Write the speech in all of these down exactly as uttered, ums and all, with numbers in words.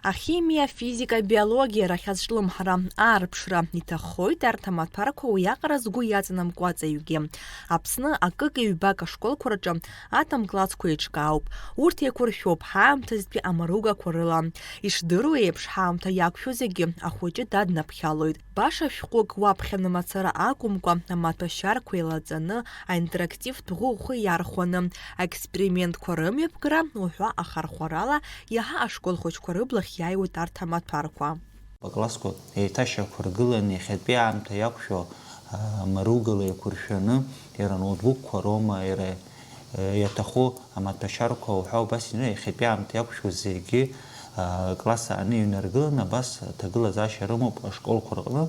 Ахимиа, афизика, абиологиа рахь азҿлымҳара, аарԥшра иҭаххоит арҭ амаҭәарқәа уиаҟара згәы иаҵанамкуа аҵаҩгьы. Аԥсны акык-ҩбак ашколқәа рҿы атом классқәа еиҿкаауп. Урҭ еиқәыршәоуп ҳаамҭазтәи амаругақәа рыла. Ишдыруа еиԥш, ҳаамҭа иақәшәо зегьы ахәыҷы даднаԥхьалоит. Баша шәҟәык уаԥхьаны мацара акәымкәа, амаҭәашьарқәа еилаҵаны, аинтерактивтә ӷәӷәа иархәаны, аекспериментқәа рымҩаԥгара уҳәа ахархәарала иаҳа ашкол хәыҷқәа рыблахь иааиуеит арҭ амаҭәарқәа. Аклассқәа еиҭашьақәыргыланы, иахьатәи аамҭа иақәшәо, а, маругала еиқәыршәаны, иара ноутбукқәа роума, иара, э, иаҭаху амаҭәашьарқәа уҳәа убас ины, иахьатәи аамҭа иақәшәо зегьы, а, класс ааны иҩнаргыланы, абас аҭагылазаашьа рымоуп ашколқәа рҟны.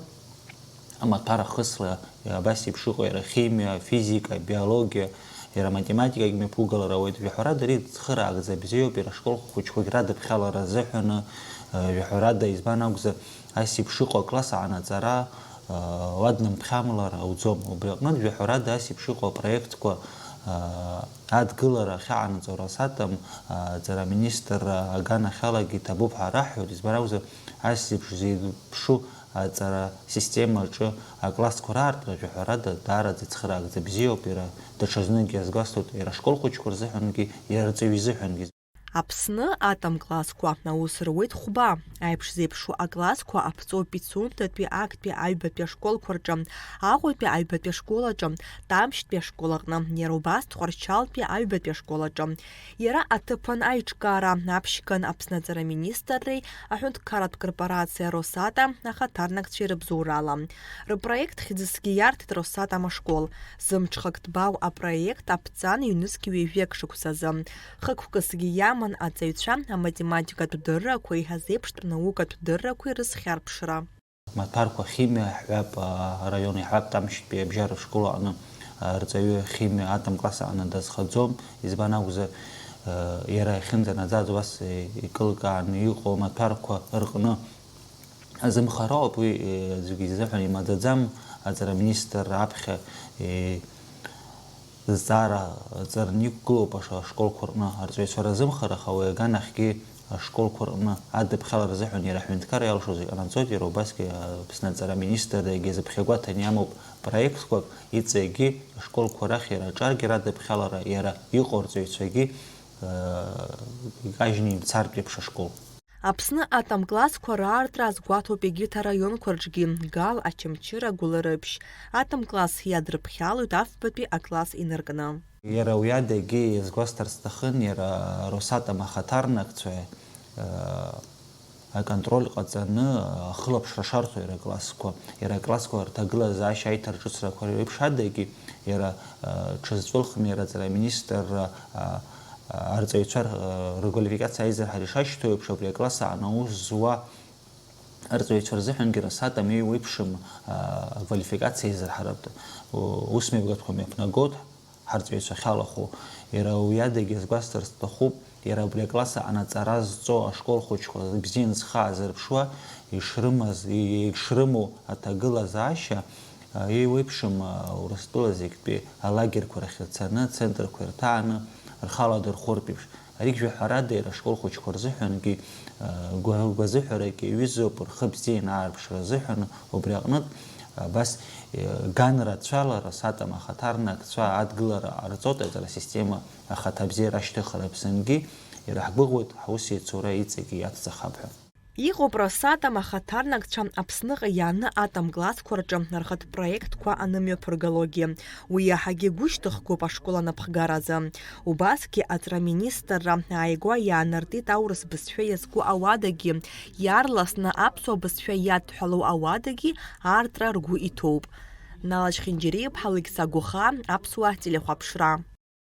Амаҭәар ахысра, абас еиԥш иҟоу иара химиа, физика, биологиа, иара математикагь мҩаԥугалар ауеит. Жәаҳәарада, ари цхыраагӡа бзиоуп, иара ашкол хәыҷқәагь радыԥхьалара азыҳәаны, э, жәаҳәарада, избан акәзар, ас еиԥш иҟоу акласс аҟанаҵара, э, уаднамԥхьамлар ауӡом. Убри аҟнытә, жәаҳәарада, ас еиԥш иҟоу апроектқәа, э, адгылара ахьаҟанаҵо Росатом, э, аҵара аминистрра аганахьалагьы иҭабуп ҳәа раҳҳәоит, избан акәзар, ас еиԥш зеиԥшу аҵара системаҿы аклассқәа раартра, жәаҳәарада, даараӡа ицхыраагӡа бзиоуп, иара даҽазныкгьы иазгәасҭоит, иара ашкол хәыҷқәа рзыҳәангьы, иара арҵаҩы изыҳәангьы. Аԥсны атом классқәа аус руеит хәба. Аиԥш зеиԥшу аклассқәа Аԥҵоу Пицундатәи актәи аҩбатәи ашколқәа рҿы, Аҟәатәи аҩбатәи ашкол аҿы, Тамшьтәи ашкол аҟны, иара убас Тҟәарчалтәи аҩбатәи ашкол аҿы. Иара аҭыԥан аиҿкаара аԥшьган Аԥсны аҵара министрреи аҳәынҭқарратә корпорациа Росатом ахаҭарнакцәеи рыбзоурала. Рпроект хьӡысгьы иарҭеит Росатом ашкол. Зымҽхак ҭбаау апроект аԥҵан ҩнызқь ҩажәеик шықәсазы. Хықәкысгьы иаман аҵаҩцәа аматематикатә дыррақәеи азеиԥштә наукатә дыррақәеи рызхьарԥшра. Маҭәарқәа химиа ҳҳәап, а, араион иҳәап, Тамшьтәи абжьаратә школ аҟны, а, арҵаҩы химиа атом класс аҟны дазхаӡом, избан акәзар, а, иара иахьынӡанаӡаз убас, е, икылкааны иҟоу амаҭәарқәа рҟны азымхароуп, уи, е, аӡәгьы изыҳәан имаӡаӡам, аҵара аминистрра аԥхьа, е, зҵаара ҵарны иқәгылоуп аша-, ашколқәа рҟны арҵаҩцәа разымхар, аха уи аганахьгьы ашколқәа рҟны адыԥхьалара азыҳәан иара аҳәынҭқарра иалшоз иҟанаҵоит, иара убасгьы Аԥсны аҵара аминистрра егьи зыԥхьагәаҭаны иамоуп проектқәак, иҵегьгьы ашколқәа рахь иара аҿаргьы радыԥхьалара, иара иҟоу арҵаҩцәагьы, э, икажьны имцартә еиԥш ашкол. Аԥсны атом классқәа раартра азгәаҭоуп егьырҭ араионқәа рҿгьы, Гал, Очамчыра, Гәылрыԥшь. Атом класс иадырԥхьалоит афбатәи акласс инаркны. Иара уи адагьы иазгәасҭарц сҭахын, иара Росатом ахаҭарнакцәа, э, аконтроль ҟаҵаны, ахылаԥшра шарҭо иара аклассқәа, иара аклассқәа рҭагылазаашьа аиҭарҿыцрақәа реиԥш адагьы, иара, э, ҽазҵәылхны иара аҵара аминистрра, э, арҵаҩцәа р-, рквалификациа аизырҳара ишашьҭоу еиԥш, абри акласс аҟны аус зуа арҵаҩцәа рзыҳәангьы Росатом еиуеиԥшым, а, аквалификациа аизырҳаратә, у-, усмҩаԥгатәқәа мҩаԥнагоит ҳарҵаҩцәа ахьалахәу. Иара уи адагьы азгәасҭар сҭахуп, иара абри акласс аҟны аҵара зҵо ашкол хәыҷқәа бзианы зхы аазырԥшуа ишрымаз, и-, ишрымоу аҭагылазаашьа, а, еиуеиԥшым, а, Урыстәыла зегьтәи алагерьқәа рахь ицаны, ацентрқәа ирҭааны, рхала дырхәыртә еиԥш. Аригь жәаҳәарада иара ашкол хәыҷқәа рзыҳәангьы, а, гәа-, гәазыҳәарак иаҩызоуп, рхы бзианы аарԥшра азыҳәан, убри аҟнытә, абас, е, ган рацәала Росатом ахаҭарнакцәа адгылара ҟарҵоит, аҵара система ахаҭа бзиара ашьҭыхра Аԥсынгьы, иара ҳгәыӷуеит, ҳус еицура иҵегьы иацҵахап ҳәа. Иҟоуп Росатом ахаҭарнакцәа Аԥсныҟа иааны атом классқәа рҿы рхатә проектқәа анымҩаԥыргалогьы. Уи иаҳагьы гәышьҭыхгоуп ашкол анапхгаразы. Убасгьы аҵара министрра ааигәа иаанартит аурыс бызшәа иазку ауадагьы, иаарласны аԥсуа бызшәа иадҳәалоу ауадагьы аартра ргәы иҭоуп. Нала Чхинџьариа-иԥҳа, Лықьса Гәыхаа, Аԥсуа телехәаԥшра.